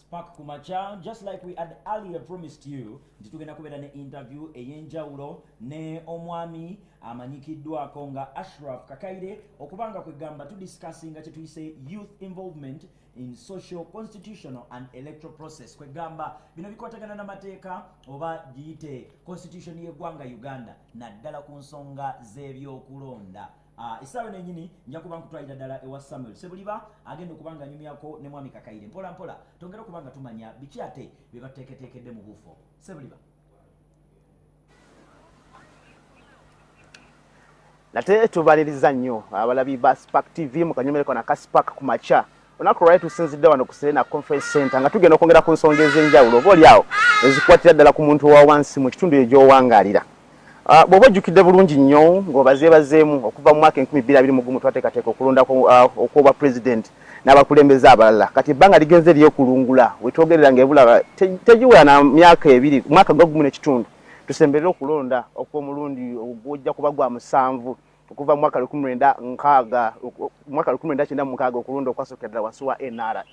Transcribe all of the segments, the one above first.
Spark Kumacha. Just like we had earlier promised you nti tugenda kubeera ne interview ey'enjawulo ne omwami amanyikiddwako nga Ashraf Kakaire, okubanga kwegamba tudiscussinga kye tuyise youth involvement in social, constitutional and electoral process. Kwegamba bino bikwatagana n'amateeka oba giyite constitution y'eggwanga Uganda, naddala ku nsonga z'ebyokulonda. Essaawa nenyini nja kuba nkutwalira ddala ewa Samuel Sebuliba, agenda okuba nga anyumyako ne mwami Kakaire mpola mpola, twongere okuba nga tumanya biki ate bye bateeketeekedde mu buufu. Sebuliba. Nate tubaliriza nnyo abalabi ba Spark TV mu kanyomero kano aka Spark ku makya. Olunaku lwali tusinzidde wano ku Serena Conference Center nga tugenda okwongera ku nsonga ez'enjawulo oba oli awo ezikwatira ddala ku muntu owa wansi mu kitundu egy'owangaalira. Bw'oba ojjukidde bulungi nnyo ng'obazeebazeemu, okuva mu mwaka 2021 twateekateeka okulonda okw'obwa pulezidenti n'abakulembeze abalala. Kati ebbanga ligenze lyekulungula, wetwogerera ng'ebula tegiwera na myaka 2, mwaka gwa gumu n'ekitundu tusemberere okulonda okw'omulundi ogujja kuba gwa musanvu okuva mu mwaka 1960, mwaka 1996, okulonda okwasookera ddala wansi wa NRA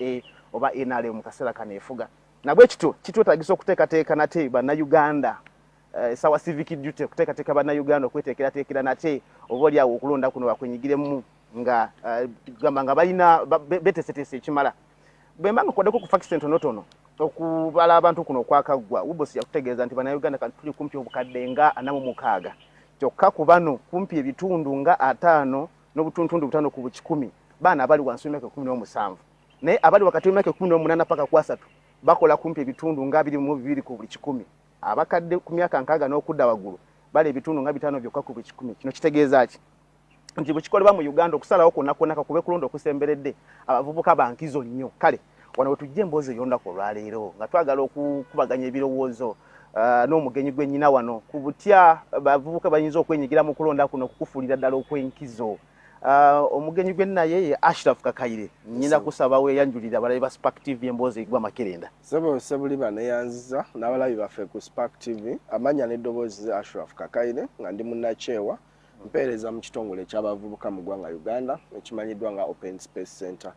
oba NRA mu kaseera kano efuga. Nabwe kityo kitwetagisa okuteekateeka nate bannayuganda, esawa civic duty, okuteekateeka bannayuganda okweteekerateekera nate oba oli awo okulonda kuno bakwenyigiremu nga gamba nga balina beteeseteese ekimala. Bwe mba nga kwaddeko ku facts entonotono, okubala abantu kuno okwakaggwa, UBOS yakutegeeza nti bannayuganda kati tuli kumpi obukadde nga 46, kyokka ku bano kumpi ebitundu nga 50.5 ku bukikumi baana abali wansi w'emyaka 17, naye abali wakati w'emyaka 18 paka ku 30 bakola kumpi ebitundu nga 22 ku buli kikumi. Abakadde ku myaka 60 n'okudda waggulu bali ebitundu nga 5 byokka ku buli kikumi. Kino kitegeeza ki? Nti bwe kikolebwa mu Uganda, okusalawo kwonna kwonna kakube kulonda okusemberedde, abavubuka bankizo nnyo. Kale wano we tujja emboozi ey'olunaku olwaleero nga twagala okukubaganya ebirowoozo n'omugenyi gwe nnyina wano ku butya bavubuka bayinza okwenyigira mu kulonda kuno okukufuulira ddala okw'enkizo. Omugenyi gwe naye ye Ashraf Kakaire. Nnyina kusaba weeyanjulira abalabi ba Spark TV emboozi egwa makerenda. Sebo Sebuliba, neyanziza n'abalabi baffe ku Spark TV. Amannya n'eddoboozi ze Ashraf Kakaire, nga ndi munnakyewa, mpeereza mu kitongole eky'abavubuka mu ggwanga Uganda ekimanyiddwa nga Open Space Center.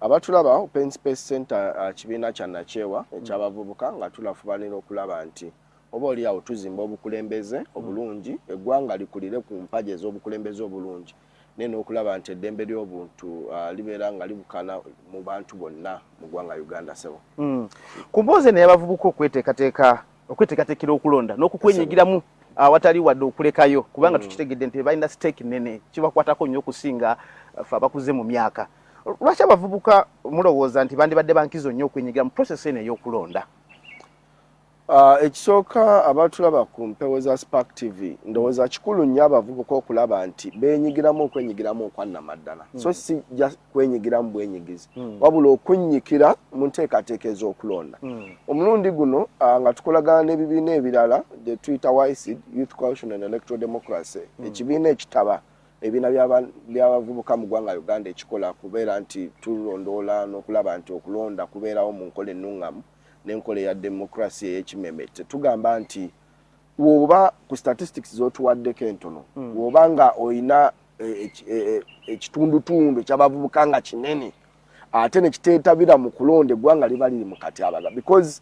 Abatulaba, Open Space Center kibiina kya nakyewa ekyabavubuka nga tulafubanira okulaba nti oba oli awo tuzimba obukulembeze obulungi, eggwanga likulire ku mpagi ez'obukulembeze obulungi, naye n'okulaba nti eddembe ly'obuntu libeera nga libukana mu bantu bonna mu ggwanga Uganda, sebo. Ku mboozi eno ey'abavubuka okweteekateeka, okweteekateekera okulonda n'okukwenyigiramu awatali wadde okulekayo, kubanga tukitegedde nti balina stake nene, kibakwatako nnyo okusinga ffe abakuze mu myaka, lwaki abavubuka mulowooza nti bandibadde bankizo nnyo okwenyigira mu process eno ey'okulonda? Ekisooka, abatulaba ku mpewo za Spark TV, ndowooza kikulu nnyo abavubuka okulaba nti beenyigiramu, okwenyigiramu okwannamaddala, so si kwenyigiramu bwenyigizi, wabula okunnyikira mu nteekateeka ez'okulonda. Omulundi guno nga tukolagana n'ebibiina ebirala gye tuyita YCED, Youth Coalition and Electoral Democracy, ekibiina ekitaba ebibiina by'abavubuka mu ggwanga Uganda, ekikola kubeera nti tulondoola n'okulaba nti okulonda kubeerawo mu nkola ennuŋŋamu n'enkola eya democracy ey'ekimemette. Tugamba nti woba ku statistics z'otuwaddeko entono, woba nga oyina ekitundutundu ekyabavubuka nga kinene ate nekiteetabira mu kulonda, eggwanga liba liri mu katyabaga, because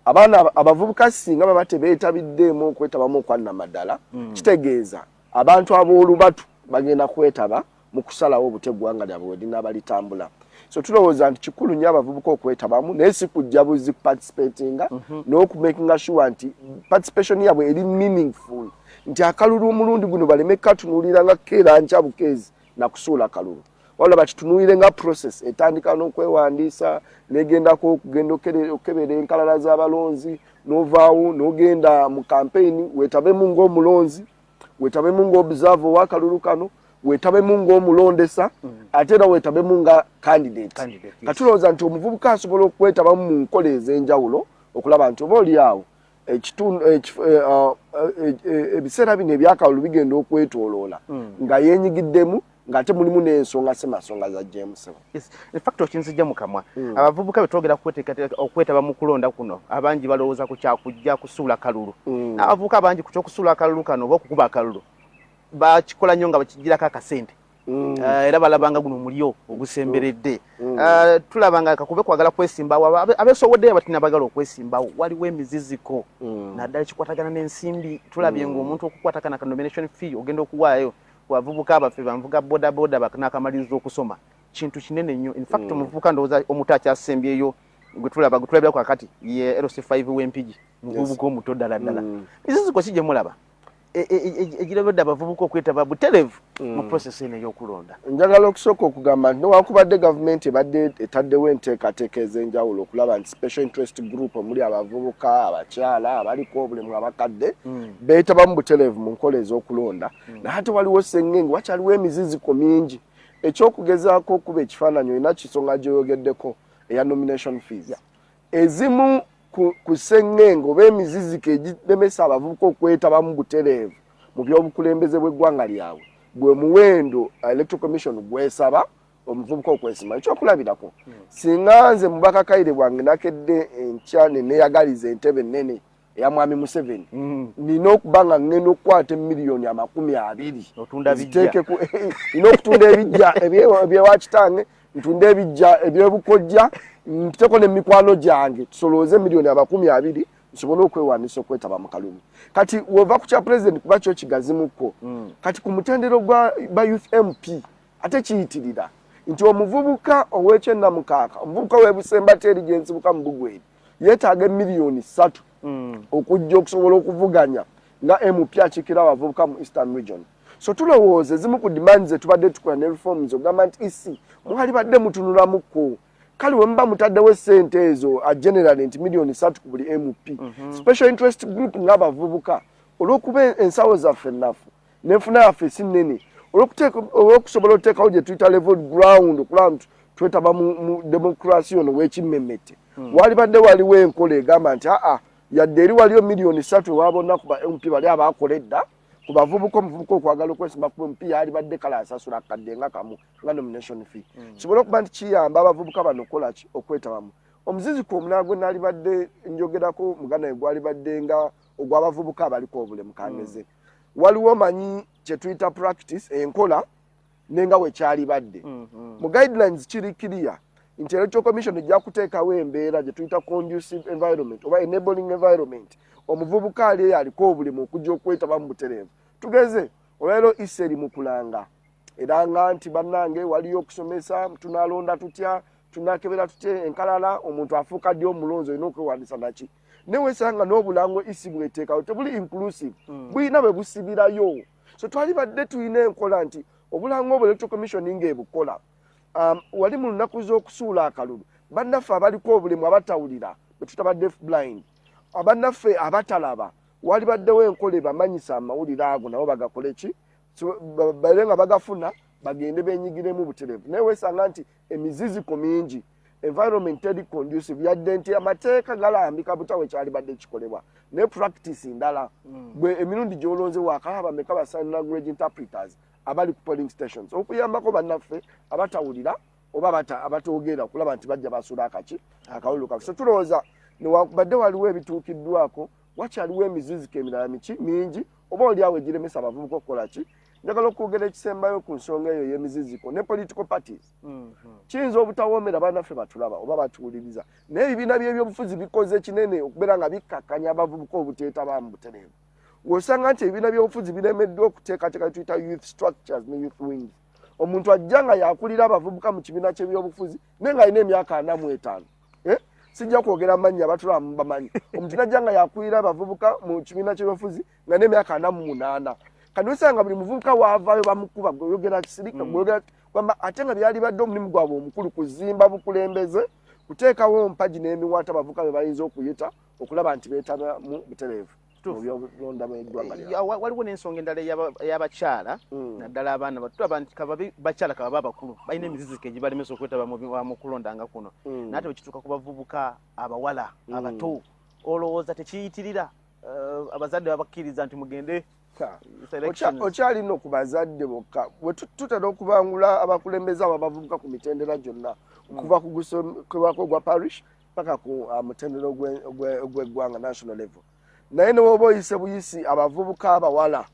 abaana abavubuka singa baba tebeetabiddeemu okwetabamu okwannamaddala, kitegeeza abantu ab'olubatu bagenda kwetaba mu kusalawo obutya eggwanga lyabwe we linaaba litambula. So tulowooza nti kikulu nnyo abavubuka okwetabamu, naye si kujja buzi participatinga, n'okumakinga sure nti participation yabwe eri meaningful, nti akalulu omulundi guno baleme katunuulira nga keera nkya bukeezi nakusuula kalulu, wabula bakitunuulire nga process etandika n'okwewandiisa, negendako okugenda okebera enkalala z'abalonzi, n'ovaawo n'ogenda mu campaign, weetabemu ng'omulonzi, weetabemu ng'observer ow'akalulu kano, weetabemu ng'omulondesa, ate era weetabemu nga candidate. Katulowooza nti omuvubuka asobola okwetabamu mu nkola ez'enjawulo okulaba nti oba oli awo ebiseera bino ebyakalulu bigenda okwetooloola nga yeenyigiddemu, ng'ate mulimu n'ensonga semasonga za James. Yes. In fact, okinzijja mu kamwa. Abavubuka betwogera okwetaba mu kulonda kuno, abangi balowooza ku kyakujja kusuula kalulu. Abavubuka abangi ku kyokusuula akalulu kano oba okukuba akalulu bakikola nnyo nga bakigirako akasente. Era balabanga guno mulyo ogusemberedde. Tulaba nga kakube kwagala kwesimbawo, abesoboddeyo abatina bagala okwesimbawo, waliwo emiziziko naddala ekikwatagana n'ensimbi. Tulabye ng'omuntu okukwatagana ka nomination fee ogenda okuwaayo ku bavubuka baffe banvuga boda boda banakamaliriza okusoma, kintu kinene nnyo. In fact, omuvubuka ndowooza omuto akyasembyeyo gwe tulaba, gwe tulabirako kakati, ye LC5 w'Empigi, muvubuka omuto ddala ddala. Miziziko ki gye mulaba egirobedde abavubuka okwetaba butereevu mu process eno ey'okulonda? Njagala okusooka okugamba nti newankubadde gavumenti ebadde etaddewo enteekateeka ez'enjawulo okulaba nti special interest group omuli abavubuka, abakyala, abaliko obulemu, abakadde beetabamu butereevu mu nkola ez'okulonda, naye ate waliwo sengenge, wakyaliwo emiziziko mingi. Ekyokugezaako okuba ekifaananyi, olina kisonga gyoyogeddeko eya nomination fees. Ezimu ku sengenge oba emiziziko egiremesa abavubuka okwetabamu butereevu mu byobukulembeze bw'eggwanga lyabwe gwe muwendo Electoral Commission gwesaba omuvubuka okwesima. Ekyokulabirako, singa nze mubaka Kaire bwange nakedde enkya ne neeyagaliza entebe ennene eya Mwami Museveni, nina okuba nga ngenda okukwata emiliyoni 20. Otunda bijja. Nina okutunda ebijja ebyewa kitange, ntunda ebijja ebyebukojja, mpiteko nemikwano gyange, tusolooze emiliyoni 20 nsobole okwewandiisa okwetaba mu kalulu. Kati wova ku kya president kuba kyo kigazimuko. Kati ku mutendero gwa ba youth MP ate kiyitirira nti omuvubuka ow'ekyennamukaaka, omuvubuka w'ebusembateeri gyensibuka mu Bugweri, yeetaaga emiliyoni 3 okujja okusobola okuvuganya nga MP akiikira abavubuka mu Eastern Region. So tulowooza ezimu ku demands zetubadde tukola ne reforms ogamba nti EC mwalibadde mutunulamukko. Kale we muba mutaddewo essente ezo generally nti miliyoni 3 ku buli MP, special interest group ng'abavubuka, olw'okuba ensawo zaffe nnafu n'enfuna yaffe si nnene, olw'okusobola okuteekawo gye tuyita level ground okulaba nti twetaba mu democracy ono w'ekimmemmette, walibadde waliwo enkola egamba nti aa, yadde eri waliyo miliyoni 3 ewa bonna ku ba MP bali abaakola edda, ku bavubuka, omuvubuka okwagala okwesimba ku MP yalibadde kale asasula akadde nga kamu nga nomination fee, kisobole okuba nti kiyamba abavubuka bano okukola ki, okwetabamu. Omuziziko omulala gwe nalibadde njogerako, muganda we, gwalibadde nga ogw'abavubuka abaliko obulemu. Kangeze, waliwo manyi kye tuyita practice, enkola nenga wekyalibadde mu guidelines kiri clear nti Electoral Commission ejja kuteekawo embeera gye tuyita conducive environment oba enabling environment omuvubuka ali eyo aliko obulemu okujja okwetaba mu butereevu. Tugeze olwaleero iseri mu kulanga eranga nti bannange waliyo okusomesa, tunalonda tutya, tunakebera tutya enkalala, omuntu afuuka ddi omulonzi, olina okwewandisa naki, newesanga n'obulango isi bweteekawo tebuli inclusive, bulina bwe busibirayo. So twalibadde tulina enkola nti obulango obwo Electoral Commission ng'ebukola wali mu lunaku z'okusuula akalulu, bannaffe abaliko obulemu, abatawulira, bwe tutaba deaf blind, abannaffe abatalaba, walibaddewo enkola ebamanyisa amawulire ago nabo bagakole ki, babe nga bagafuna, bagende benyigiremu butereevu. Naye weesanga nti emiziziko mingi, environment teri conducive, yadde nti amateeka galambika butawe kyalibadde kikolebwa, naye practice ndala. Bwe emirundi gy'olonze wakalaba bameka ba sign language interpreters abali ku polling stations okuyambako bannaffe abatawulira oba abatoogera okulaba nti bajja basula akaki akalulu kaffe. So tulowooza newankubadde waliwo ebituukiddwako, wakyaliwo emiziziko emirala miki mingi oba oli awo egiremesa abavubuka okukola ki. Njagala okwogera ekisembayo ku nsonga eyo ey'emiziziko ne political parties. Kiyinza obutawoomera bannaffe batulaba oba batuwuliriza, naye ebibiina by'ebyobufuzi bikoze kinene okubeera nga bikkakkanya abavubuka obuteetaba mu butereevu. Wosanga nti ebibiina by'obufuzi biremeddwa okuteekateeka tuyita youth structures ne youth wings. Omuntu ajja nga yakulira abavubuka mu kibiina ky'ebyobufuzi naye ng'alina emyaka 45, eh? Sijja kwogera mannya, abatulaba mubamanyi. Omuntu najja nga yakulira abavubuka mu kibiina ky'ebyobufuzi nga n'emyaka 48. Kati osanga buli muvubuka waavaayo bamukuba, gweyogera kisirika, gweyogera kwamba, ate nga byali badde omulimu gwabwe omukulu kuzimba bukulembeze, kuteekawo mpagi n'emiwaata abavubuka be bayinza okuyita okulaba nti beetaba mu butereevu mu byobulonda bw'eggwanga lyabwe. Waliwo n'ensonga endala ey'abakyala, naddala abaana bato. Tulaba nti kababe bakyala kababe abakulu balina emiziziko egibalemesa okwetaba mu kulonda nga kuno, naye ate bwe kituuka ku bavubuka abawala abato, olowooza tekiyitirira? Abazadde babakkiriza nti mugende selections? Okyali nno ku bazadde bokka. Bwe tutera okubangula abakulembeze abo abavubuka ku mitendera gyonna, okuva ku gusokerwako ogwa parish paka ku mutendera ogw'eggwanga, national level, naye ne woba oyise buyisi abavubuka abawala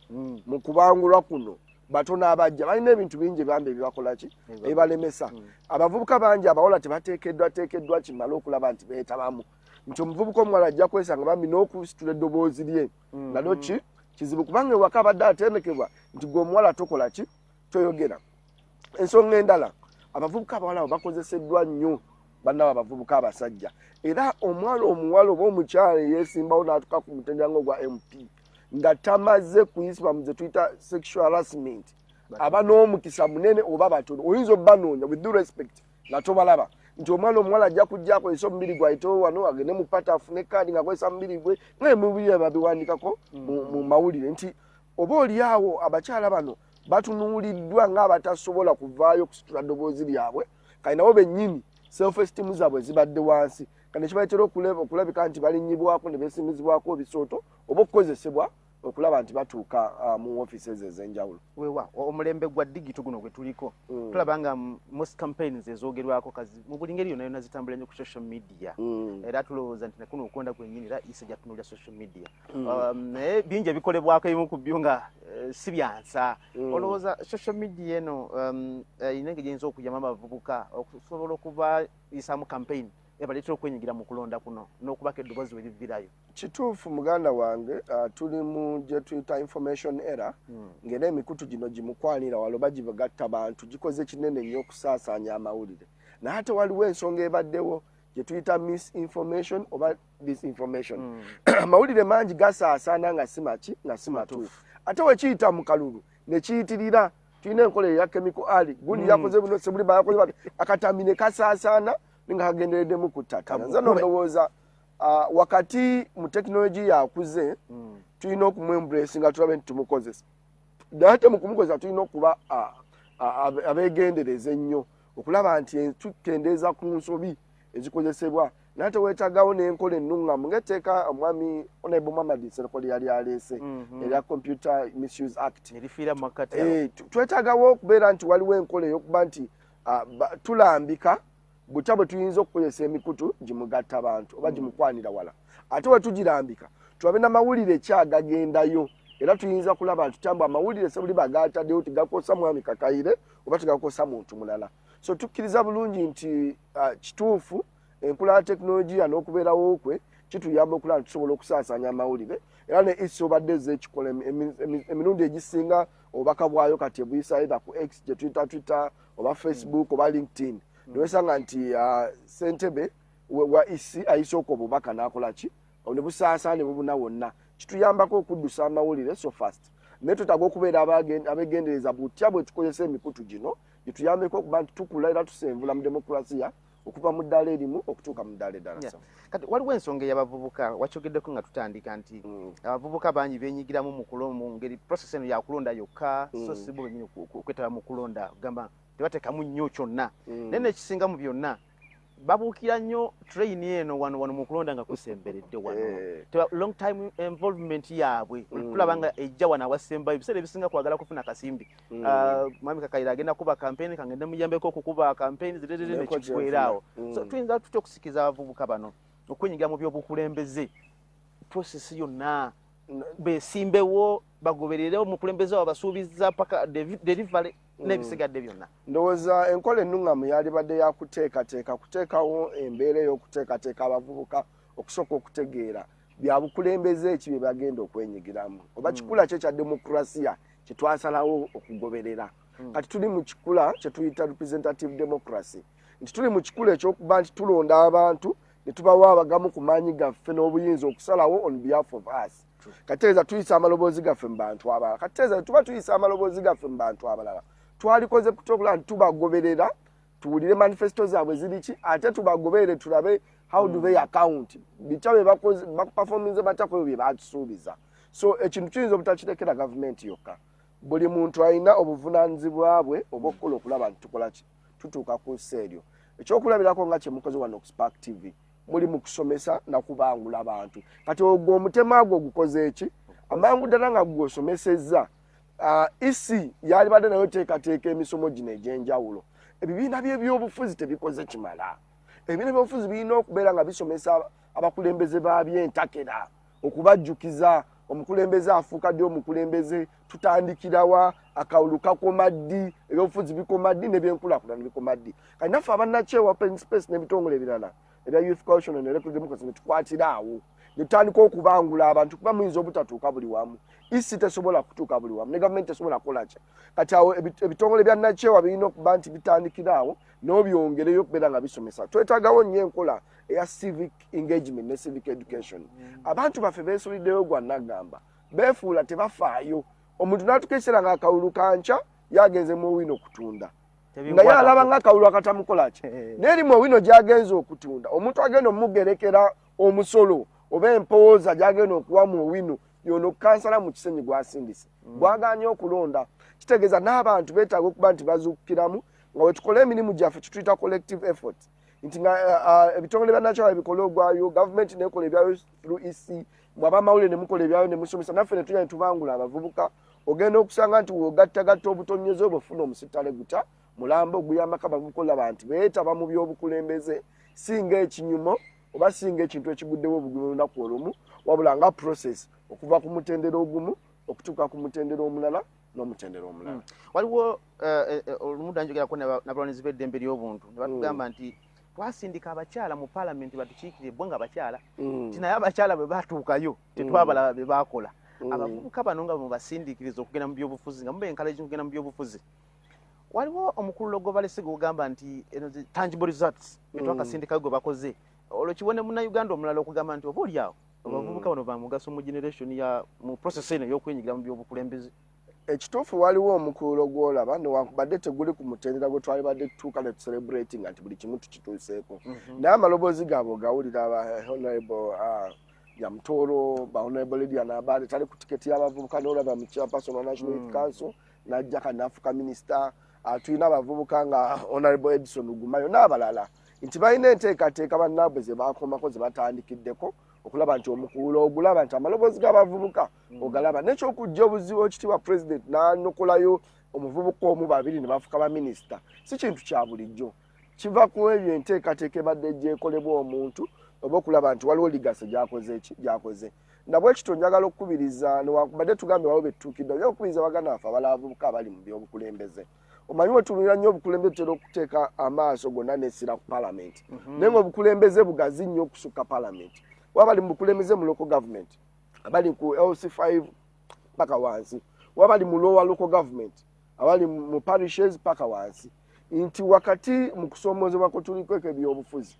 mu kubangulwa kuno Batono abajja balina ebintu bingi bambi ebibakola ki, ebibalemesa. Abavubuka bangi abawala tebateekeddwa teekeddwa kimale okulaba nti beetabamu, nti omuvubuka omuwala ajja kwesanga bambi n'okusitula eddoboozi lye nalyo ki kizibu, kubanga ewaka abadde atendekebwa nti gwe omuwala tokola ki, toyogera. Ensonga endala, abavubuka abawala abo bakozeseddwa nnyo bannabo abavubuka abasajja. Era omwana omuwala oba omukyala eyeesimbawo n'atuuka ku mutendera nga ogwa MP nga tamaze kuyisibwa mu ze tuyita sexual harassment, aba n'omukisa munene oba batono oyinza obbanoonya, with due respect, nga tobalaba, nti omwana omuwala ajja kujja akozesa omubiri gwe, ayitewo wano agende mu pata afune kaadi ng'akozesa mubiri gwe, nga emubiri babiwandikako mu mawulire, nti oba oli awo abakyala bano batunuuliddwa ng'abatasobola kuvaayo kusitula ddoboozi lyabwe. Kale nabo bennyini self esteem zaabwe zibadde wansi, kane kibaletera okulabika nti balinnyibwako ne beesimizibwako ebisooto oba okukozesebwa okulaba nti batuuka mu offices ez'enjawulo. Wewa omulembe gwa digital guno gwe tuliko, tulaba nga most campaigns ezoogerwako kazi mu buli ngeri yonna yonna zitambula nnyo ku social media. Era tulowooza nti nakuno okulonda kwennyini era isa jatunuulira social media. Naye bingi ebikolebwako, ebimu ku byo nga si byansa. Olowooza social media eno erina engeri eyinza okuyamba abavubuka okusobola okubayisaamu campaign ebaleetera okwenyigira mu kulonda kuno n'okubako eddoboozi we livirayo? Kituufu, muganda wange, tuli mu gye tuyita information era ng'era emikutu gino gimukwanira walo bagigatta bantu gikoze kinene nnyo okusaasaanya amawulire, naye ate waliwo ensonga ebaddewo gye tuyita misinformation oba disinformation. Amawulire mangi gasaasaana nga si maki, nga si matuufu, ate wekiyita mu kalulu nekiyitirira. Tulina enkola eya chemical ali gundi yakoze buno, sebuliba yakoze bati, akatambi ne kasaasaana nga kagendereddemu kuttatana. Nze no ndowooza wakati mu tekinologi yakuze, tulina okumuembrace nga tulabe nti tumukozesa, naye ate mu kumukozesa tulina okuba abeegendereza ennyo okulaba nti tukendeeza ku nsobi ezikozesebwa. Naye ate weetagawo n'enkola ennuŋŋamu ng'etteeka omwami Honorable Muhammad Nsereko lye yali aleese erya Computer Misuse Act. Ne lifiira mu makkati awo. Twetaagawo okubeera nti waliwo enkola ey'okuba nti tulambika butya bwe tuyinza okukozesa emikutu gimugatta bantu oba gimukwanira wala, ate we tugirambika tulabe n'amawulire kyagagendayo. Era tuyinza kulaba nti tambu amawulire sebuli bagataddewo tegakosa mwami Kakaire oba tegakosa muntu mulala. So tukkiriza bulungi nti kituufu, enkula ya tekinologiya n'okubeerawo kwe kituyamba okulaba nti tusobola okusaasaanya amawulire, era ne EC obadde ezza ekikola emirundi egisinga obubaka bwayo kati ebuyisa either ku X gye tuyita Twitter oba Facebook oba LinkedIn, newesanga nti ssentebe wa EC ayisa okwo obubaka n'akola ki ne busaasaana ne bubuna wonna. Kituyambako okuddusa amawulire so fast, naye twetaaga okubeera abegendereza butya bwe tukozesa emikutu gino gituyambeko okuba nti tukula era tusenvula mu demokurasiya okuva mu ddaala erimu okutuuka mu ddaala eddala. Kati waliwo ensonga ey'abavubuka wakyogeddeko nga tutandika nti abavubuka bangi benyigiramu mu mu ngeri process eno yakulonda yokka, so si bo bennyini okwetaba mu kulonda, gamba tebateekamu nnyo kyonna. Naye nekisinga mu byonna, babuukira nnyo train eno wano wano mu kulonda nga kusemberedde wano. Long time involvement yaabwe tulaba nga ejja wano awasembayo, ebiseera ebisinga kwagala kufuna kasimbi. Ah, mwami Kakaire agenda kuba campaign, kangende muyambeko okukuba campaign zirerere, Neko nekiggwera awo. kyenfuna. So tuyinza tutya okusikiza abavubuka bano okwenyigira mu byobukulembeze, process yonna besimbewo, bagoberere omukulembeze waabwe basuubiza paka delivery n'ebisigadde byonna? Ndowooza enkola ennuŋŋamu yalibadde yakuteekateeka kuteekawo embeera ey'okuteekateeka abavubuka okusooka okutegeera byabukulembeze eki bye bagenda okwenyigiramu oba kikula ki ekya demokurasiya kye twasalawo okugoberera. Kati tuli mu kikula kye tuyita representative democracy, nti tuli mu kikula ekyokuba nti tulonda abantu ne tubawa abagamu ku maanyi gaffe n'obuyinza okusalawo on behalf of us. Kateeza tuyisa amaloboozi gaffe mu bantu abalala. Kateeza tuba tuyisa amaloboozi gaffe mu bantu abalala, twalikoze kutya okulaba nti tubagoberera, tuwulire manifesto zaabwe ziri ki, ate tubagoberere tulabe how do they account, bitya bye bakoze, baperforminze batya ku ebyo bye batusuubiza. So ekintu kiyinza obutakirekera gavumenti yokka, buli muntu alina obuvunaanyizibwa bwe obw'okukola okulaba nti tukola ki, tutuuka ku nsi eryo. Ekyokulabirako nga kyemukoze wano ku Spark TV, muli mu kusomesa nakubangula bantu. Kati ogwo omutema gwo gukoze eki amangu ddala nga gwosomesezza. EC yalibadde nayo teekateeka emisomo gino egy'enjawulo. Ebibiina by'ebyobufuzi tebikoze kimala. Ebibiina by'obufuzi birina okubeera nga bisomesa abakulembeze baabyo entakera, okubajjukiza Omukulembeze afuuka ddi omukulembeze? Tutandikirawa? Akalulu kakoma ddi? Ebyobufuzi bikoma ddi? Nebyenkulaakulana bikoma ddi? Kati naffe abannakyewa, Open Space n'ebitongole ebirala ebya youth coalition and electoral democracy, netukwatira awo netutandika okubangula abantu, kuba muyinza obutatuuka buli wamu. Isi tesobola kutuuka buli wamu, ne gavumenti tesobola kukola ki. Kati awo ebitongole bya nakyewa birina okuba nti bitandikira awo n'obyongereyo okubeera nga bisomesa. Twetaagawo nnyo enkola eya civic engagement ne civic education. Abantu baffe beesuliddeyo gwa naggamba, beefuula tebafaayo. Omuntu n'atuka ekiseera nga akalulu kanca, yagenze mu Owino okutunda, nga ye alaba nga akalulu akatamukola ki. Naye erimu Owino gy'agenze okutunda, omuntu agenda omugerekera omusolo oba empooza gy'agenda okuwa mu Owino yono kansala mu Kisenyi gwasindise, gwaganye okulonda. Kitegeeza n'abantu beetaaga okuba nti bazuukukiramu nga wetukola emirimu gyaffe, kituyita collective effort, nti nga ebitongole bya nakyala bikole ogwayo, gavumenti nekola ebyayo through EC, mwabamawulire nemukola ebyayo nemusomesa, naffe netuja netubangula abavubuka. Ogenda okusanga nti wogattagatta obutonyozi obwo, ofuna omusittale guta mulamba oguyambako abavubuka olaba nti beetaba mu byobukulembeze, singa ekinyumo oba singa ekintu ekiguddewo obugubi olunaku olumu, wabula nga process okuva ku mutendera ogumu okutuuka ku mutendera omulala n'omutendera omulala. Waliwo olumu ddanjogerako n'abalwanizi b'eddembe ly'obuntu ne batugamba nti twasindika abakyala mu paalamenti batukiikire bo nga bakyala, ti naye abakyala bwe batuukayo tetwabalaba be baakola. Abavubuka bano nga mubasindiikiriza okugenda mu byobufuzi, nga muba encouraging okugenda mu byobufuzi, waliwo omukululo gwe balese gwogamba nti eno tangible results betwakasindikayo gwe bakoze, olwo kibone munnayuganda omulala okugamba nti oba oli awo abavubuka bano bamugaso mu generation ya mu process eno ey'okwenyigira mu byobukulembeze? Ekituufu, waliwo omukululo gwolaba, newankubadde teguli ku mutendera gwe twalibadde tutuuka ne tucelebratinga nti buli kimu tukituuseeko, naye amaloboozi gaabwe ogawulira. Ba Honorable Nyamutoro, ba Honorable Lydia Nabale, tali ku tiketi y'abavubuka, nolaba mu chairperson wa National Youth Council, najja kanafuka minisita. Tulina abavubuka nga Honorable Edson Gumayo n'abalala, nti balina enteekateeka bannaabwe ze bakomako, ze batandikiddeko okulaba nti omukululo ogulaba nti amaloboozi g'abavubuka ogalaba. Nekyokujja obuzibu, ekitiibwa President n'anokolayo omuvubuka omu, babiri ne bafuka baminisita, si kintu kya bulijjo. Kiva ku ebyo enteekateeka ebadde gyekolebwa omuntu oba okulaba nti waliwo legacy gyakoze eki gyakoze. Nabwekityo njagala okukubiriza, newankubadde tugambye waliwo betutuukidde, njagala okukubiriza baganda baffe abalala abavubuka abali mu byobukulembeze. Omanyi wetunulira nnyo obukulembeze, tutera okuteeka amaaso gonna n'essira ku palamenti, naye nga obukulembeze bugazi nnyo okusukka palamenti. Waba bali mu bukulembeze mu local government, abali ku LC5 paka wansi, waba bali mu lower local government, abali mu parishes paka wansi, nti wakati mu kusoomozebwa kwe tuliko ebyobufuzi,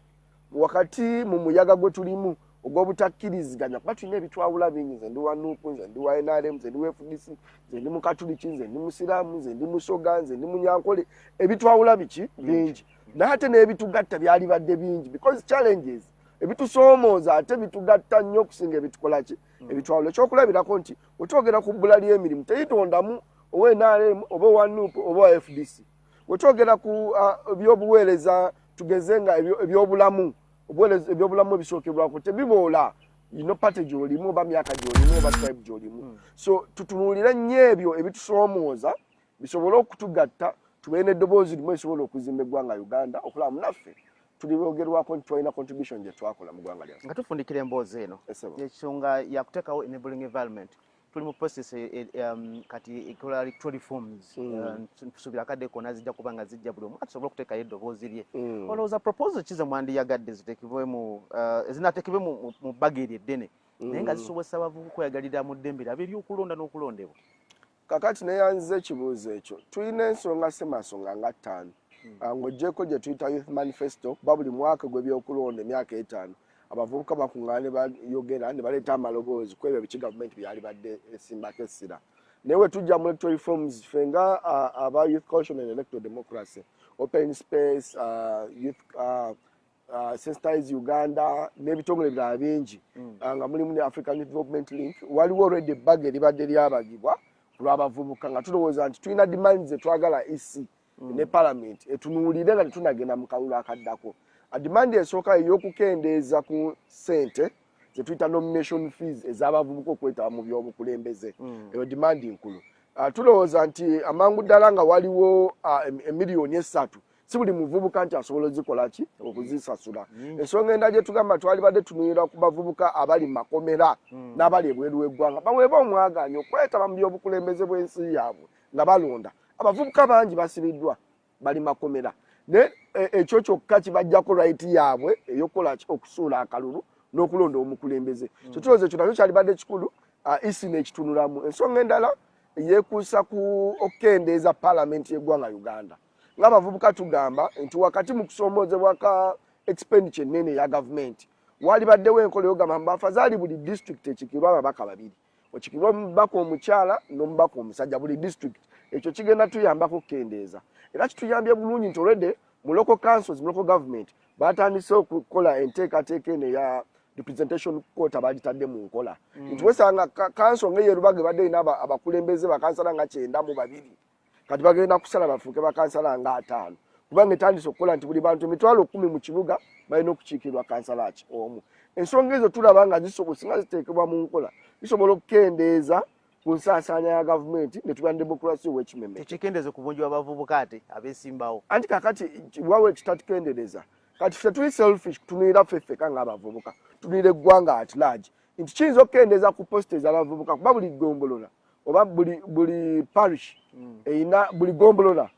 wakati mu muyaga gwe tulimu ogw'obutakkiriziganya, kuba tulina ebitwawula bingi: nze ndi wa NUP, nze ndi wa NRM, nze ndi wa FDC, nze ndi Mukatuliki, nze ndi Musiraamu, nze ndi Musoga, nze ndi Munyankole. Ebitwawula biki bingi, naye ate n'ebitugatta byalibadde bingi, because challenges, ebitusoomooza ate bitugatta nnyo okusinga ebitukola ki, ebitwawula. Ekyokulabirako nti wetwogera ku bbula ly'emirimu, teyitondamu owa NRM oba owa NUP oba owa FDC. Wetwogera ku byobuweereza, tugeze nga ebyobulamu, obuweereza ebyobulamu ebisookerwako tebiboola ino party gy'olimu oba myaka gy'olimu oba tribe gy'olimu. So tutunuulire nnyo ebyo ebitusoomooza bisobole okutugatta, tubeere n'eddoboozi limu esobola okuzimba eggwanga Uganda, okulaba munaffe tuliboogerwako nti twalina contribution gye twakola mu ggwanga lyaffe. Nga tufundikira emboozi eno, Esebo. ensonga yakuteekawo enabling environment, tuli mu process kati ekola electoral reforms. Nsuubira akadde konna zijja kuba nga zijja, buli omu atusobole okuteekayo eddoboozi lye. Olowooza proposal ki ze mwandiyagadde ziteekebwe mu ezinateekebwe mu bbaga eryo eddene, naye nga zisobozesa abavubuka okweyagalira mu ddembe lyabwe ery'okulonda n'okulondebwa? Kakati neyanziza ekibuuzo ekyo. Tulina ensonga semasonga nga ttaano. Ng'oggyeko gye tuyita youth manifesto, kuba buli mwaka gw'ebyokulonda, emyaka 5, abavubuka bakuŋŋaana ne bayogera ne baleeta amaloboozi ku ebyo biki gavumenti byalibadde esimbako essira. Naye we tujja mu electoral reforms, ffe nga aba Youth Coalition and Electoral Democracy, Open Space, Youth Sensitize Uganda n'ebitongole ebirala bingi, nga mulimu ne African Youth Development Link, waliwo already ebbaga eribadde lyabagibwa ku lw'abavubuka, nga tulowooza nti tulina demands zetwagala EC ne parliament etunuulire nga tetunagenda mu kalulu akaddako. Demand esooka ey'okukendeeza ku ssente zetuyita nomination fees ez'abavubuka okwetaba mu byobukulembeze. Eyo demand nkulu. Tulowooza nti amangu ddala nga waliwo emiliyoni 3 Si buli muvubuka nti asobola ozikola ki, okuzisasula. Ensonga endala gye tugamba, twalibadde tunuyira ku bavubuka abali mu makomera n'abali ebweru w'eggwanga, baweebwe omwagaanya okwetaba mu byobukulembeze bw'ensi yaabwe nga balonda. Abavubuka bangi basibiddwa, bali makomera, naye ekyo kyokka kibajjako right yaabwe ey'okukola ki, okusuula akalulu n'okulonda omukulembeze. So tulowooza ekyo nakyo kyalibadde kikulu, EC n'ekitunulamu. Ensonga endala yeekuusa ku okukendeeza paalamenti y'eggwanga Uganda. Ng'abavubuka tugamba nti wakati mu kusoomoozebwa ka expenditure ennene eya gavumenti, walibaddewo enkola eyogamba mbu afazaali buli district ekikirwa ababaka babiri, okikirwa omubaka omukyala n'omubaka omusajja buli district. Ekyo kigenda tuyambako okukendeeza, era kituyambye bulungi nti already mu local councils, mu local government, batandise okukola enteekateeka eno eya representation quota, bagitadde mu nkola nti wesanga council nga ey'e Rubaga ebadde erina abakulembeze bakansala nga 92, kati bagenda kusala bafuuke bakansala nga 50, kubanga etandise okukola nti buli bantu 100,000 mu kibuga balina okukiikirwa kansala ki omu. Ensonga ezo tulaba nga zisobola, singa ziteekebwa mu nkola, zisobola okukendeeza ku nsaasaanya ya gavumenti ne tuba ne demokurasi ow'ekimeme. Tekikendeeze ku bungi bw'abavubuka ate abeesimbawo? Anti kakati wawe kitatukendereza, kati ffe tuli selfish, kutunulira ffe ffeka ng'abavubuka, tunulira eggwanga at large nti kiyinza okukendeeza ku post ez'abavubuka, kuba buli gombolola oba buli parish eyina, buli gombolola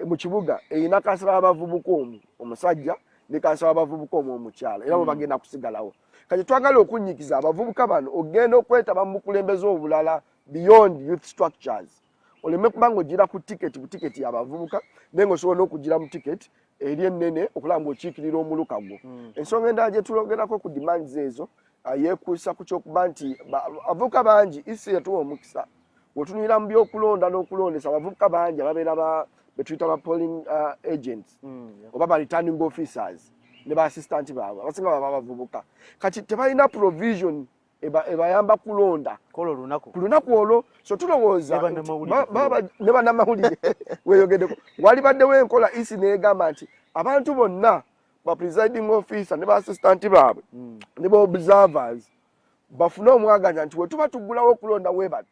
mu kibuga eyina kansala w'abavubuka omu omusajja ne kansala w'abavubuka omu omukyala, era bo bagenda kusigalawo. Kati twagala okunnyikiza abavubuka bano ogenda okwetaba mu bukulembeze obulala beyond youth structures, oleme kuba ng'ogira ku tiketi, bu tiketi y'abavubuka, naye ng'osobola n'okugira mu tiketi eri ennene okulaba ng'okiikirira omuluka gwo. Ensonga endala gye tulogerako ku demands ezo yeekuusa ku kyokuba nti abavubuka bangi, EC yatuwa omukisa, wetunuyira mu byokulonda n'okulondesa, abavubuka bangi ababeera betuyita ba polling agents oba ba returning officers ne ba assistant baabwe, abasinga baba bavubuka. Kati tebalina provision ebayamba kulonda kola olunaku ku lunaku olwo. So tulowooza Ne bannamawulire. Ne bannamawulire weyogeddeko, walibaddewo enkola EC neegamba nti abantu bonna ba presiding officer ne ba assistant baabwe ne ba observers bafune omwaganya nti wetuba tuggulawo okulonda, webali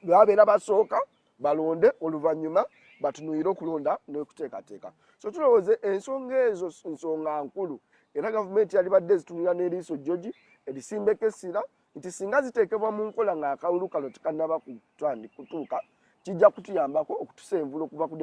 babeera basooka balonde, oluvannyuma batunuyire okulonda n'okuteekateeka. So tulowooza ensonga ezo nsonga nkulu, era gavumenti yalibadde zitunulira n'eriiso jjogi erisimbeko essira nti singa ziteekebwa mu nkola ng'akalulu kano tekannaba kutuuka, kijja kutuyambako okutusenvula okuva ku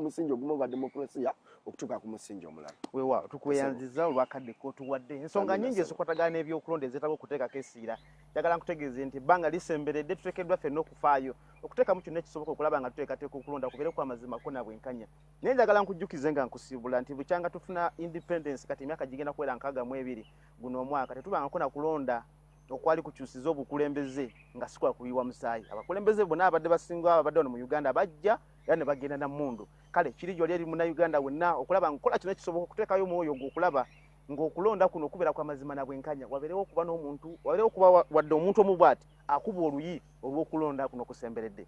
musingi ogumu gwa demokulasiya okutuuka ku musingi omulala. Weewaawo, tukweyanziza olwakadde kotuwadde. Ensonga Amina, nyingi ssebo. ezikwatagana n'ebyokulonda ezeetaaga okuteekako essira. Njagala nkutegeeze nti ebbanga lisemberedde, tuteekeddwa ffenna okufaayo okuteekamu kyonna ekisoboka okulaba nga tuteekateeka okulonda kubeere kwa mazima ko na bwenkanya. Naye njagala nkujjukize nga nkusiibula nti bukyanga tufuna independence, kati emyaka gigenda kuwera 62 guno omwaka, tetubangako na kulonda okwali kukyusiza obukulembeze nga si kwa kuyiwa musaayi. Abakulembeze bonna abadde basinga abadde wano mu Uganda bajja era ne bagenda na mmundu. Kale kiri gyoli eri Munnayuganda wenna okulaba nga okola kino ekisoboka okuteekayo omwoyo gwo okulaba ng'okulonda kuno kubeera kwa mazima na bwenkanya, wabeerewo okuba n'omuntu, wabeerewo okuba wadde omuntu omu bw'ati akuba oluyi olw'okulonda kuno kusemberedde.